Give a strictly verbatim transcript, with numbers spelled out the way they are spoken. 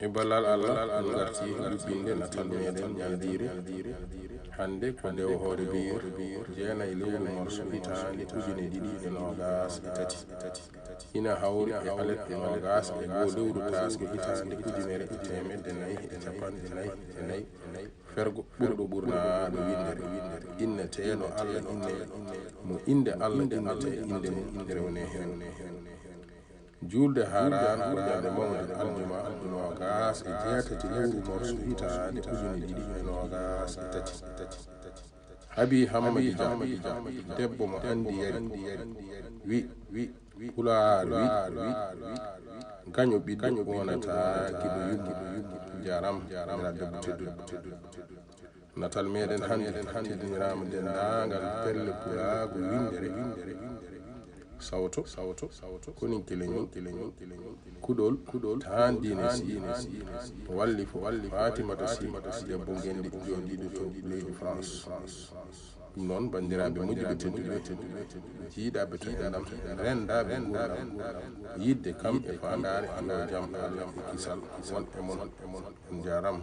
E ballal Allah, en ngarti yuɓɓinde natal meɗen ñaldiire. Hannde ko nde o hoore biir jeenay lewru morso hitaande ujine ɗiɗi e noogaas e tati. Ina hawri e alet noogaas e goo lewru taaske hitaande ujunere e teemedde nayi e capanɗe nayi e nayi. Fergo ɓurɗo ɓurnaaɗo winndere, inneteeɗo Allah inne, mo innde Allah innete innde mum rewne heen. Juulde Haaraan ko ñande mawnde aljuma noogaas e jeetati lewru morso hitaande ujine ɗiɗi e noogaas e tati. Habi Hammadi Dia, debbo mo anndi yari, wi, wi, Pulaar wi, gaño ɓiɗɗo wonata giɗo yummo. Jaram, jaram, debbo tedduɗo. Natal meɗen hannde teddiniraama denndaangal pelle pulaagu winndere. Sawto, sawto, sawto, koninke leñol, kuɗol, kuɗol, taan diine si, walli fo, walli Fatimata si, debbo ngenndi joɗiiɗo to leydi France. Ɗum noon, banndiraaɓe moƴƴuɓe tedduɓe, jiiɗaaɓe to enɗam, renndaaɓe nguurndam, yiɗde kam e faandaare, yo jam Allah e kisal won e mon, e mon. On njaaraama.